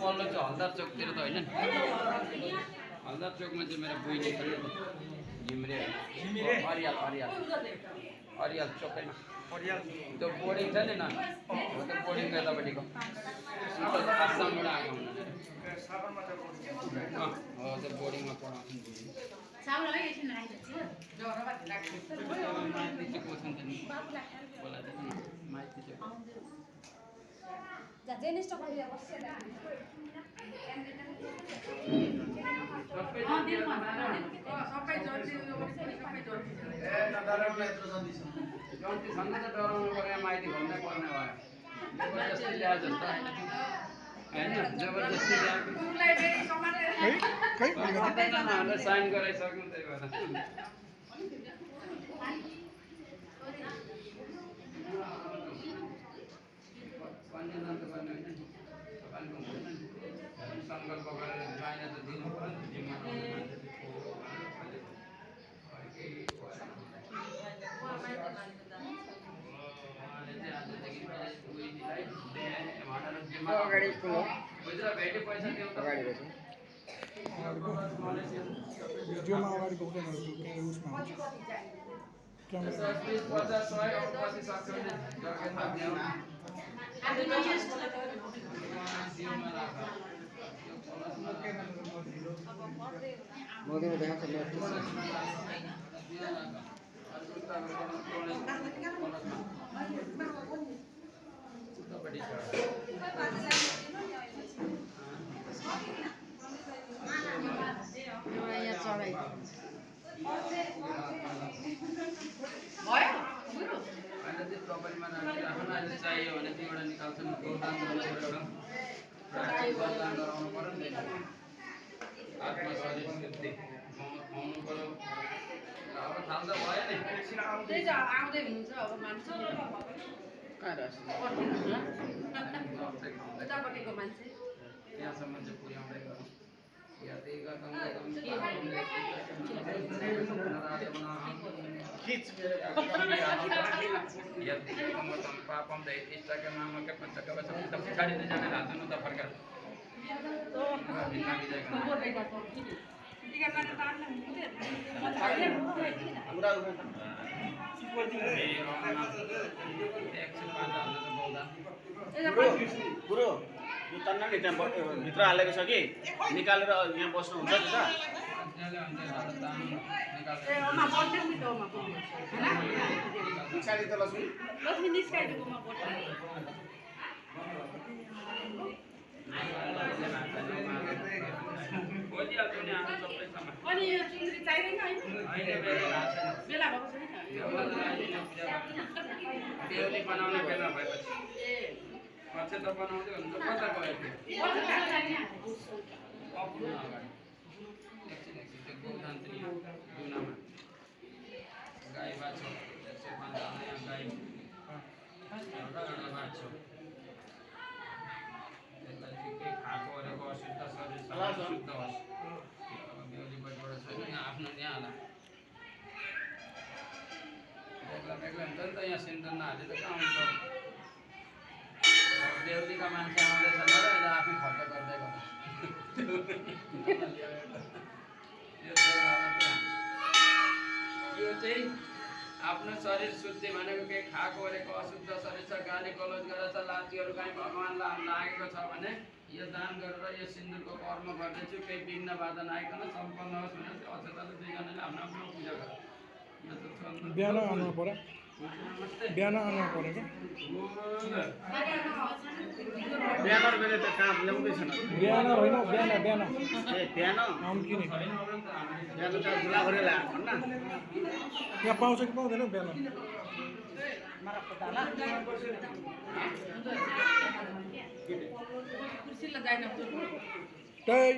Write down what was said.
पल्लो चाहिँ हल्दार चोकतिर त होइन हल्दार चोकमा चाहिँ मेरो बहिनी घिम्रे अरियाल अरियाल अरियाल चोकैमा त्यो बोर्डिङ छ नि हो त्यो बोर्डिङको यतापट्टिको आसामबाट आएको हो त्यो बोर्डिङमा पढाउँछन् डराउनु पर्ने माइती भन्नै पर्ने भयो जबरजस्ती ल्याए जस्तो होइन जबरजस्ती ल्याएको साइन गराइसक्नु त्यही भएर कन्यादान त गर्ने होइन तपाईँको हुँदैन सङ्कल्प गरेर बाहिर त दिनु पर्यो नि जिम्मा भेटी पैसा प्रपरीमा आफूलाई चाहियो भने त्योबाट निकाल्छन् गोदान गराउनु पर्यो नि आत्मा शरीर सिद्धि खुवाउनु पर्यो अब थाल त भयो नि त्यही त आउँदै हुनुहुन्छ अब मान्छे कहाँ उतापट्टिको मान्छे यहाँसम्म चाहिँ पुर्याउँदै गरौँ पापम दैतिष्ठके मामके पंचकवच पछाडि नै जाने हातनु त फर्का गुरु यो तन्ना नि त्यहाँ भित्र हालेको छ कि निकालेर यहाँ बस्नुहुन्छ नि त पछाडि त लक्ष्मी अनि यो चुन्द्री चाहिँदैन हैन बेला भएको छ नि देउली बनाउने बेला भएपछि माछा त बनाउँदै हुन्छ कता गयो त्यो एकछिन त्यो गोदान चाहिँ दुनामा गाई बाछो 105 जना गाई एउटा बाछो त्यसलाई चाहिँ के खाएको अरेको अशुद्ध शरीर शुद्ध होस् बेहुली बटबाट छैन यहाँ आफ्नो यहाँ होला बेग्ला बेग्ला हुन्छ नि त यहाँ सिन्दुर नहाले त कहाँ हुन्छ देउलीका मान्छे आउँदैछ र अहिले आफै खर्च गर्दै गर्छ यो चाहिँ आफ्नो शरीर शुद्धि भनेको केही खाएको गरेको अशुद्ध शरीर छ गाली गलौज गरेर छ लातीहरू काहीँ भगवान्लाई लागेको छ भने यो दान गरेर यो सिन्दुरको कर्म गर्दैछु केही विघ्न बाधा नआइकन सम्पन्न होस् भनेर अक्षताले दुईजनाले आफ्नो आफ्नो पूजा गर्छ बिहान आउनु पर्यो बिहान आउनु पर्यो बिहान बेला त कहाँ ल्याउँदैछ न बिहान होइन बिहान बिहान ए बिहान आउनु किन बिहान त गुलाबरी ल्याएको न यहाँ पाउँछ कि पाउँदैन बिहान त्यही